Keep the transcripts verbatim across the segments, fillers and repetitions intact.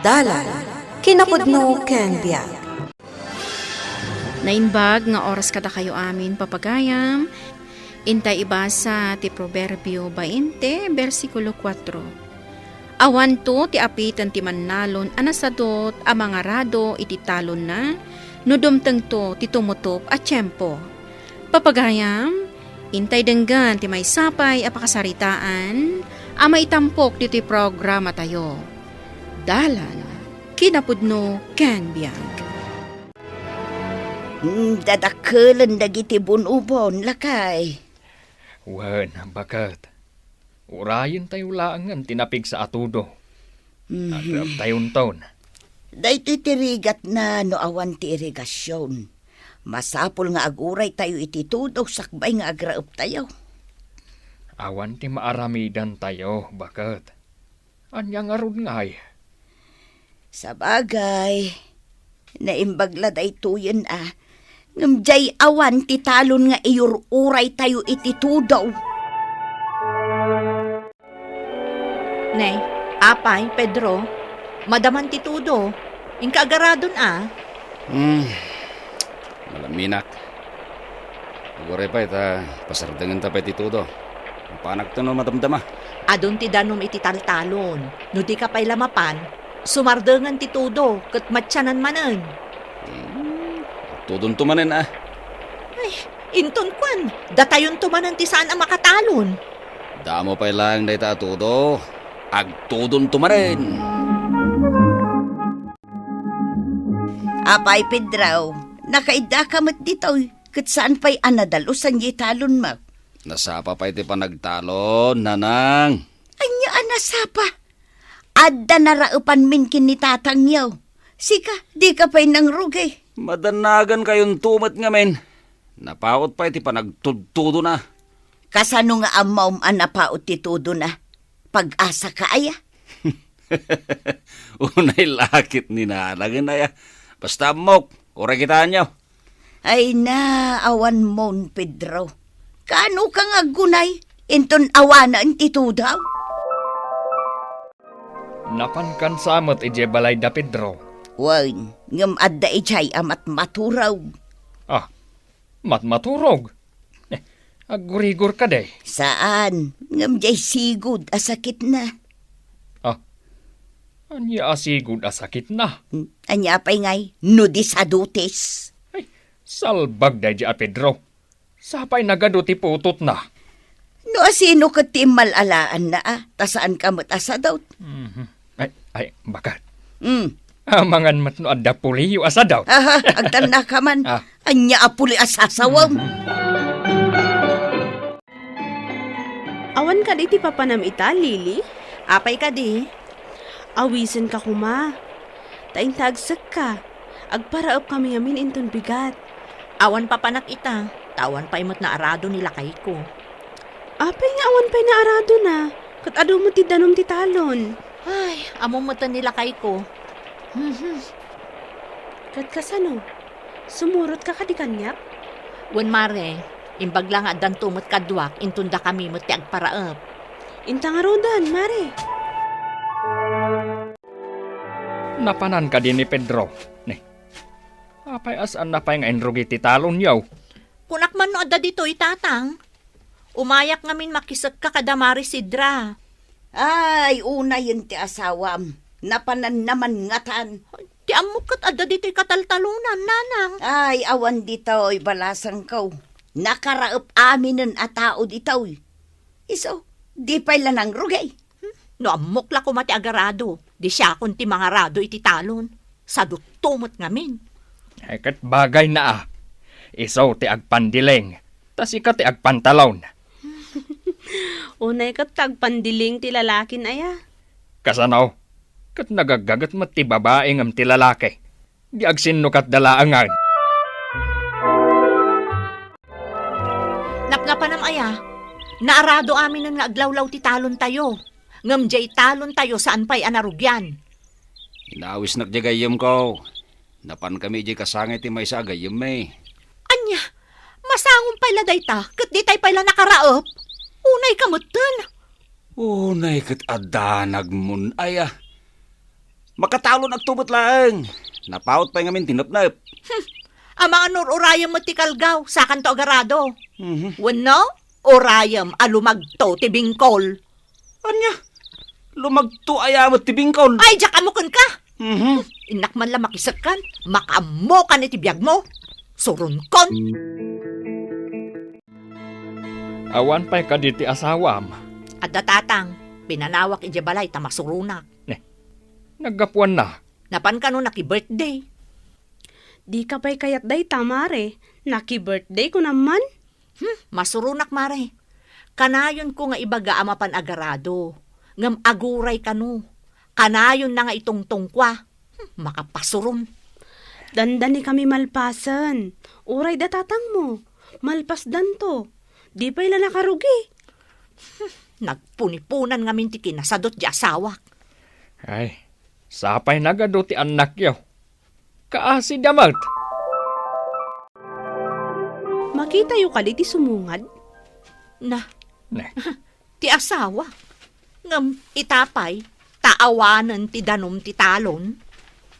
Dalan, kinapudno ken biag. Naimbag nga oras kadakayo amin, papagayam. Intay ibasa ti Proverbio bainte, bersikulo kuatro. Awanto ti apiten ti mannalon a nasadut a mangarado iti talonna no dumtengto ti tumutop a tiempo. Papagayam, intay denggen ti maysa pay a pakasaritaan a maitampok ditoy programatayo. Dalan, kinapudno ken biag. Mm, dadakelen dagiti bunubon, lakay. Wen, baket. Urayentayo laengen ti napigsa a tudo. Mhm. Agraabtayonton. Daytoy ti rigatna no awan ti irigasion. Masapul nga aguraytayo iti tudo sakbay nga agraebtayo. Awan ti maaramidantayo, baket. Ania ngarud ngay? Sabagay, naimbag la daytoyen a, ngem diay awan ti talon nga iyur-uraytayo iti tudo. Ne, apay, Pedro, madaman ti tudo. Inka agaradon a? Hmm, malaminak. Aguray pay ta pasardengenta pay ti tudo. Mapanakto no madamdama. Adun ti danum iti taltalon. No dika pay la mapan, sumardengen ti tudo ket matianan manen. Hmm, tudonto manen a. Ay, inton kuan, datayonto manen ti saan a makatalon. Damo pay laeng dayta a tudo. Agtudonto manen. Apay, Pedro, nakaidaka met ditoy, ket saan pay a nadalusan diay talonmo? Nasapa pay ti panagtalon, nanang. Ania a nasapa? Adda naraepanmin ken ni tatangyo. Sika, dika pay nangrugi. Madannagankayonto met ngamin. Napaut pay ti panagtudtudona. Kasano nga ammom a napaut ti tudona? Pag-asaka aya? Unay lakit ni nanangen aya. Basta ammok, uray kitaenyo. Ay na, awan mon, Pedro. Kaano ka nga aggunay? Inton awanen ti tudo? Napankan sa met idiay balay da Pedro. Wen, ngem adda idiay a matmaturog. Ah, matmaturog? Eh, aggurigor kadi? Saan, ngem diay sigud a sakitna. Ah, ania a sigud a sakitna? Hmm, ania pay ngay, no di sadutis? Ay, salbag daydi a Pedro. Sapay nagadu ti putotna. No asino ket ti immal-alaanna a, ta saanka met a sadut? Mhm. Ay, ay, baket. Mm. Amangan met no adda puliyo a sadut. Aha, agtannaka man. Ah. Ania a puli a sasawem? Mhm. Awan kadi ti papanam ita, Lily? Apay kadi? Awisenka koma. Ta inta agsekka, agparaepkami ngamin inton bigat. Awan papanak ita, ta awan pay met naarado ni lakayko. Apay nga awan pay naaradona? Ket adu met ti danum ti talon. Ay, ammom met ni lakayko. Mhm. Ket kasano? Sumurotka kadi kaniak? Wen, mare, imbag la nga addanto met kaduak, inton dakami met ti agparaep. Inta ngaruden, mare. Napanan kadi ni Pedro. Ni, apay a saanna pay nga inrugi ti talonyo? Kunak man no adda ditoy, tatang. Umayak ngamin makisekka kada Mare Sidra. Ay, unayen ti asawam. Napananna man ngatan. Ti ammok ket adda ditoy kataltalonan, nanang. Ay, awan ditoy, balasangko. Nakaraep aminen a tao ditoy. Isu, di pay la nangrugi. Hmm? No ammok la koma ti agarado, di siakon ti mangarado iti talon. Sadutto met ngamin. Ay, ket bagayna a. Isu ti agpandiling, ta sika ti agpantalon. Unay ket ti agpandiling ti lalakin aya. Kasano? Ket nagaggaget met ti babai ngem ti lalaki. Di agsinnukatda laengen. Napnapanam aya, naarado aminen nga aglawlaw ti talontayo. Ngem diay talontayo saan pay a narugian. Inawisnak diay gayyemko. Napankami idiay kasangay ti maysa a gayyemmi. Ania, masangon pay la dayta, ket ditay pay la nakaraep? Unayka metten. Unay ket adda nagmun-aya. Makatalon agto met laeng. Napaut pay ngamin ti nepnep. Hmm. Amangan no ur-urayem met ti kalgaw, sakanto agarado. Mhm. Wenno, urayem a lumagto ti bingkol. Ania? Lumagto aya met ti bingkol? Ay, diak ammo kenka! Mhm. Innak man la makisekkan, makaammokan iti biagmo. Suronkon! Awan pay kadi ti asawam? Adda, tatang, pinanawak idiay balay ta masuronak. Ne, naggapuanna? Napan kano naki-birthday. Dika pay kayat dayta, mare. Naki-birthday ko naman. Hmm, masuronak, mare. Kanayonko nga ibaga a mapan agarado, ngem aguray kano. Kanayonna nga itungtongkua. Hmm, makapasuron. Dandani kami malpasen. Uray da tatangmo. Malpasdanto. Di pay la nakarugi. Hmm, nagpuniponan ngamin ti kinasadot di asawak. Ay, sapay nagadu ti annakyo. Kaasi da met. Makitayo kadi ti sumungad? Na, Ne. Ti asawa. Ngem ita pay, ta awanen ti danum ti talon.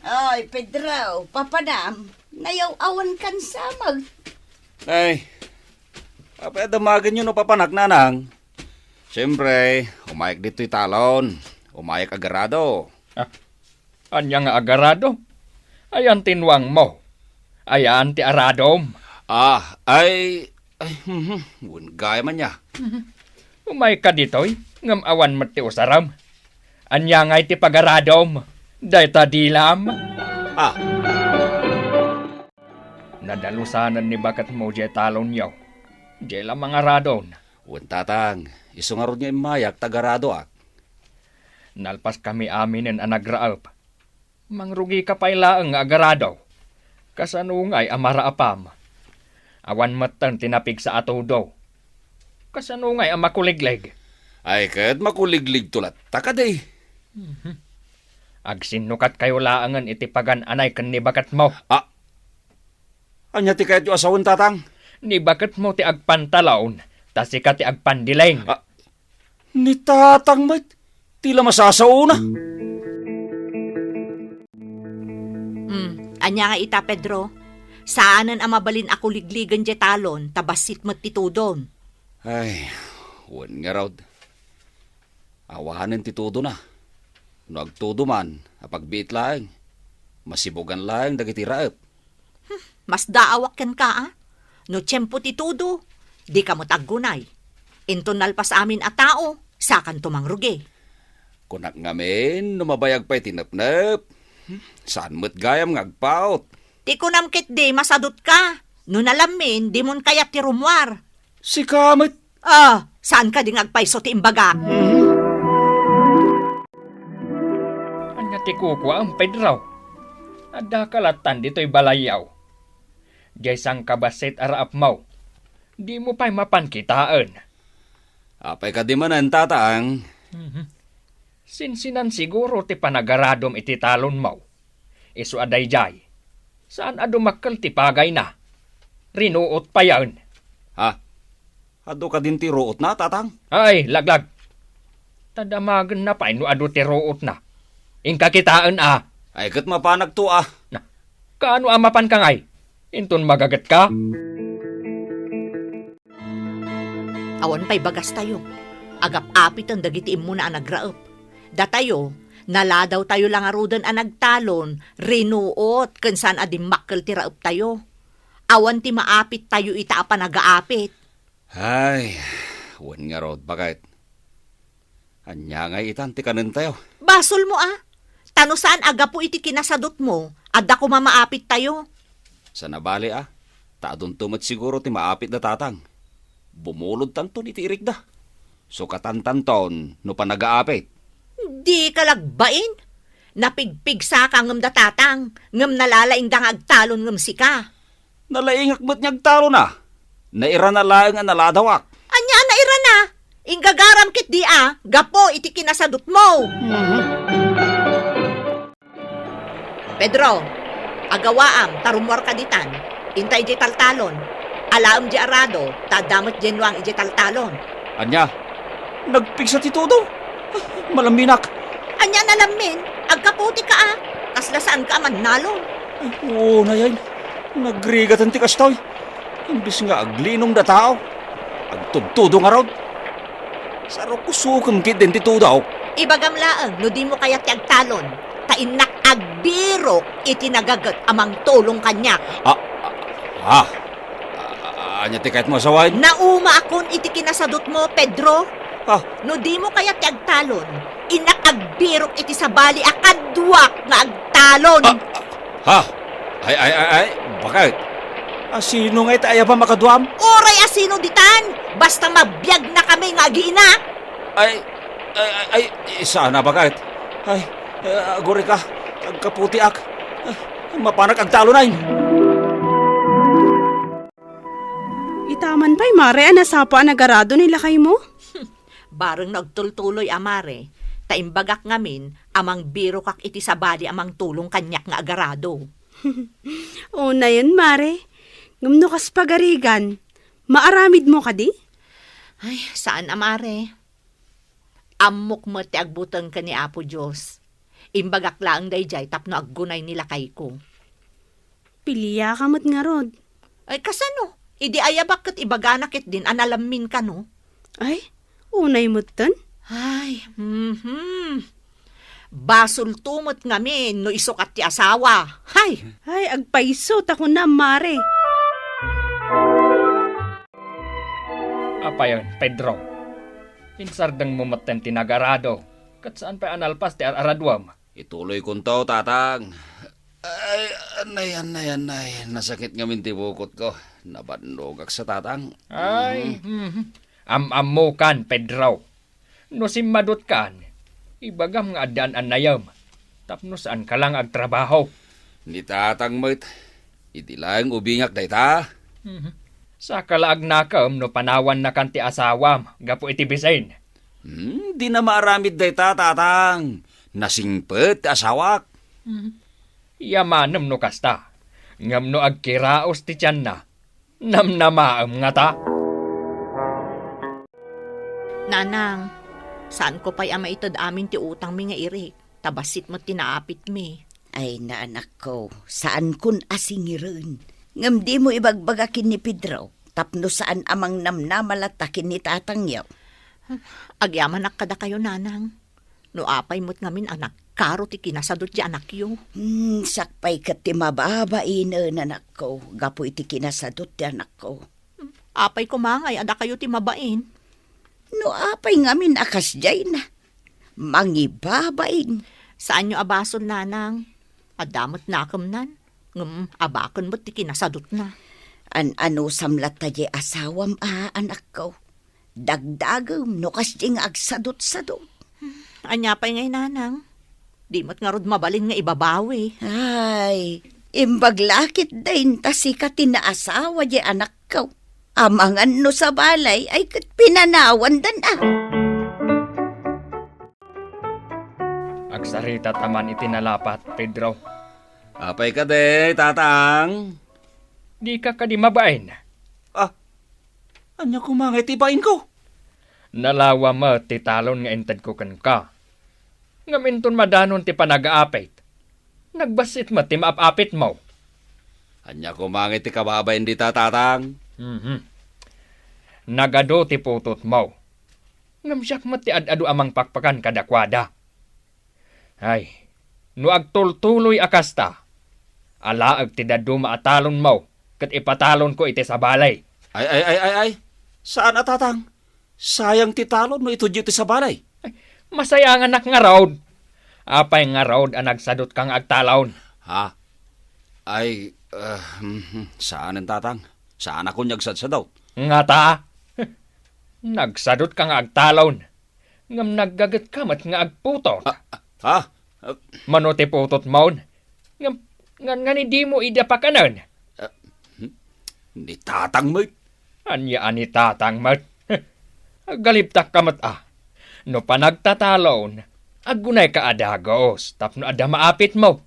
Ay, Pedro, papadam, nayaw-awan kan samag. Ay, apay a damagenyo no papanak, nanang? Siempre, umayak ditoy talon. Umayak agarado. Ah, ania nga agarado? Ayan ti nuangmo? Ayan ti aradom? Ah, ay, ay, mhm, wen gayam ania. Umayka ditoy, ngem awan met ti usarem. Ania ngay ti pagaradom? Dayta dilam? Ah. Nadalusanen ni baketmo diay talonyo. Diay la mangaradon. Wen, tatang, isu ngarud nga immayak ta agaradoak. Nalpaskami aminen a nagraep. Mangrugika pay laeng nga agarado. Kasano ngay a maraepam? Awan metten ti napigsa a tudo. Kasano ngay a makuliglig? Ay, ket makuligligto latta kadi. Mhm. Agsinnukatkayo laengen iti pagan-anay ken ni baketmo. Ah, ania ti kayatyo a sawen, tatang? Ni baketmo ti agpantalon, ta sika ti agpandiling. Ah, ni tatang met, ti la masasaona. Hmm, ania nga ita, Pedro? Saanen a mabalin a kuligligen diay talon, ta bassit met ti tudon. Ay, wen ngarud. Awanen ti tudona. No agtudo man, apagbiit laeng. Masibugan laeng dagiti raep. Hmm, masdaawak kenka, a? No tiempo ti tudo, dika met aggunay. Inton nalpas amin a tao, sakanto mangrugi. Kunak ngamin, no mabayag pay ti nepnep. Hmm, saan met gayam nga agpaut. Ti kunam ketdi, masadutka. No nalammin, dimon kayat ti rummuar. Sika met. Ah, saan kadi nga agpayso ti imbagak? Mhm. Ania ti kukuam, Pedro? Addaka lattan ditoy balayyo. Diay sangkabassit a raepmo. Dimo pay mapan kitaen. Apay kadi manen, tatang? Mhm. Sinsinan siguro ti panagaradom iti talonmo. Isu a daydiay, saan a dumakkel ti pagayna. Rinuot payen. Ha? Adu kadin ti ruotna, tatang? Ay, laglag. Ta damagenna pay no adu ti ruotna. Inka kitaen a. Ay, ket mapanakto a. Na, kaano a mapanka ngay? Inton magagetka? Awan pay bagastayo. Agap-apiten dagiti immuna a nagraep. Datayo, naladawtayo la ngaruden a nagtalon, rinuot, ken saan a dimmakkel ti raeptayo. Awan ti maapittayo ita a panagaapit. Ay, wen ngarud, baket. Ania ngay itan ti kanentayo? Basolmo a. Ta no saan a gapu iti kinasadutmo, adda koma maapittayo. Saan a bale a, ta adunto met siguro ti maapit da tatang. Bumulodtanton iti irikda. Sukatantanton no panagaapit. Dika lagbain. Napigpigsaka ngem da tatang, ngem nalalaingda nga agtalon ngem sika. Nalaingak met nga agtalon a. Nairana laeng a naladawak. Ania a nairana? Inggagaram ketdi a gapu iti kinasadutmo. Mhm. Pedro, agawaam ta rummuarka ditan. Inta idiay taltalon. Alaem di arado, ta adda met diay nuang idiay taltalon. Ania? Nagpigsa ti tudo? Malamminak. Ania a nalammin? Agkaputika a. Lasaanka a mannalon. Ay, unay, ay. Nagrigatan ti kastoy. Imbes nga aglinong da tao, agtudtudo ngarud. Sarukusukem ketdin ti tudok. Ibagam laeng no dimo kayat ti agtalon, ta innak agbirok iti nagaget a mangtulong kaniak. Ah, ah, ah. Ah, ania ti kayatmo a sawen? Naumaakon iti kinasadutmo, Pedro. Ah. No dimo kayat ti agtalon, innak agbirok iti sabali a kaduak nga agtalon. Ah, ah, ha? Ay, ay, ay, ay, bakit? Asino ngay ti ayabam a kaduam? Uray asino ditan, basta mabiagnakami nga agiina. Ay, ay, ay, ay, saan a bakit? Ay, eh, agurika, agkaputiak. Ah, mapanak agtalon ay. Itaman pay, Mare, a nasapa a nagarado ni lakaymo? Bareng no agtultuloy a, Mare, ta imbagak ngamin a mangbirokak iti sabali a mangtulong kaniak nga agarado. Unayen, Mare. Ngem no kas pagarigan, maaramidmo kadi? Ay, saan a, Mare. Ammok met ti agbuteng ken ni Apo Dios. Imbagak laeng daydiay tapno aggunay ni lakayko. Piliaka met ngarud. Ay, kasano? Idi ayabak ket ibagana ketdin a nalammin kano. Ay, unay metten? Ay, mhm. Basolto met ngamin no isu ket ti asawa. Hay! Ay, agpayso ta kunam, Mare. Apayen, Pedro? Insardengmo metten ti nagarado, ket saan pay a nalpas ti ar-araduem. Ituloykonto, Tatang. Ay, anay, anay, anay. Nasakit ngamin ti bukotko. Nabannogak sa, Tatang. Ay, mhm. Am-ammokan, Pedro. No simmadutkan, ibagam nga adda an-annayem, tapno saanka la nga agtrabaho. Ni Tatang met, idi laeng ubingak dayta. Mhm. Saka la agnakem no panawannakan ti asawam gapu iti bisin. Hmm, dina maaramid dayta, Tatang. Nasingpet ti asawak. Mhm. Yamanem no kasta. Ngem no agkiraos ti tianna, namnamaem ngata? Nanang, saanko pay a maited amin ti utangmi nga irik, ta bassit met ti naapitmi. Ay, naanakko, saankon a singiren. Ngem dimo ibagbaga ken ni Pedro, tapno saan a mangnamnama latta ken ni tatangyo. Agyamanak kadakayo, Nanang. No apay met ngamin a nagkaro ti kinasadut ti anakyo. Hmm, siak pay ket ti mababain, anakko, gapu iti kinasadut ti anakko. Apay koma ngay a dakayo ti mabain? No apay ngamin a kasdiay na, mangibabain. Saanyo a basol, Nanang. Adda met nakemnan, ngem abaken met ti kinasadutna. An-anusam latta diay asawam a, anakko. Dagdagem no kasdi nga agsadutsadut. Ania pay ngay, Nanang? Di met ngarud mabalin nga ibabawi. Ay, imbag la ketdin ta sika ti naasawa diay anakko. Amangan no sa balay ay ket pinanawandan a. Agsarita ta man iti nalapat, Pedro. Apay kadi, Tatang? Dika kadi mabain? Ah, ania koma ngay ti bainko? Nalawa met ti talon nga intedko kenka. Ngem inton madanon ti panagaapit, nagbassit met ti maap-apitmo. Ania koma ngay ti kababain dita, Tatang? Mhm. Nagadu ti putotmo. Ngem siak met ti ad-adu a mangpakpakan kadakuada. Ay, no agtultuloy a kasta, alaek ti dadduma a talonmo ket ipatalonko iti sabali. Ay, ay, ay, ay, ay. Saan a, Tatang. Sayang ti talon no itudyo ti sabali. Ay, masayanganak ngarud. Apay ngarud a nagsadutka nga agtalon? Ha? Ay, ah, mhm, saanen, Tatang. Saanakon nga agsadsadut. Ngata? Nagsadutka nga agtalon. Ngem naggagetka met nga agputot. Ah, ah, ha? Ah. Mano ti putotmon? Ngem, ngan, ngan dimo ida pakanen? Ah, hmm? Ni Tatang met. Ania a ni Tatang met? Aggalibtakka met a. No panagtatalon, aggunayka a dagus tapno adda maapitmo.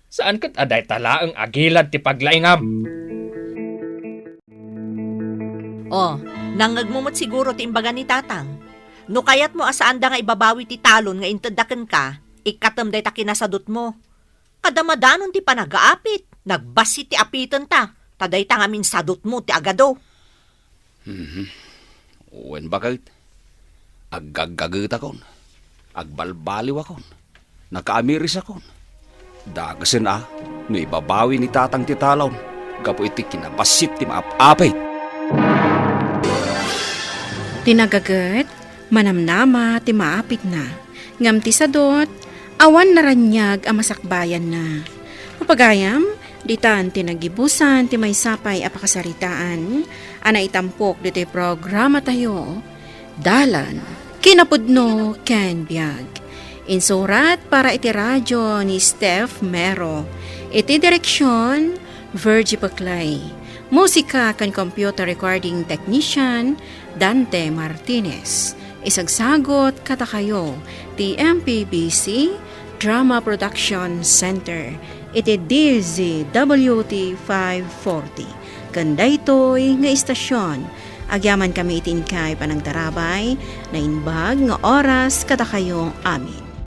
Saan ket a dayta laeng a gilad ti paglaingam. Oh, nangngegmo met siguro ti imbaga ni Tatang. No kayatmo a saanda nga ibabawi ti talon nga intedda kenka, ikkatem dayta kinasadutmo. Kadamadanon ti panagaapit, nagbassit ti apitenta, ta dayta ngamin sadutmo ti agado. Mhm. Wen baket, aggaggagetakon, agbalbaliwakon, nakaamirisakon. Dakesen a no ibabawi ni tatang ti talon gapu iti kinabassit ti maap-apit. Ti nagaget, manamnama ti maapitna, ngem ti sadut, awan naraniag a masakbayanna. Pagayam, ditan ti nagibusan ti maysa pay a pakasaritaan a naitampok ditoy programatayo, Dalan, Kinapudno ken Biag. Insurat para iti radio ni Steph Mero. Iti direksion, Virgie Peclay. Musika ken computer recording technician, Dante Martinez. Isagsagot kadakayo ti M P B C Drama Production Center iti D Z W T five forty. Ken daytoy nga istasion, agyamankami iti inkay panagtarabay, naimbag nga oras kadakayo amin.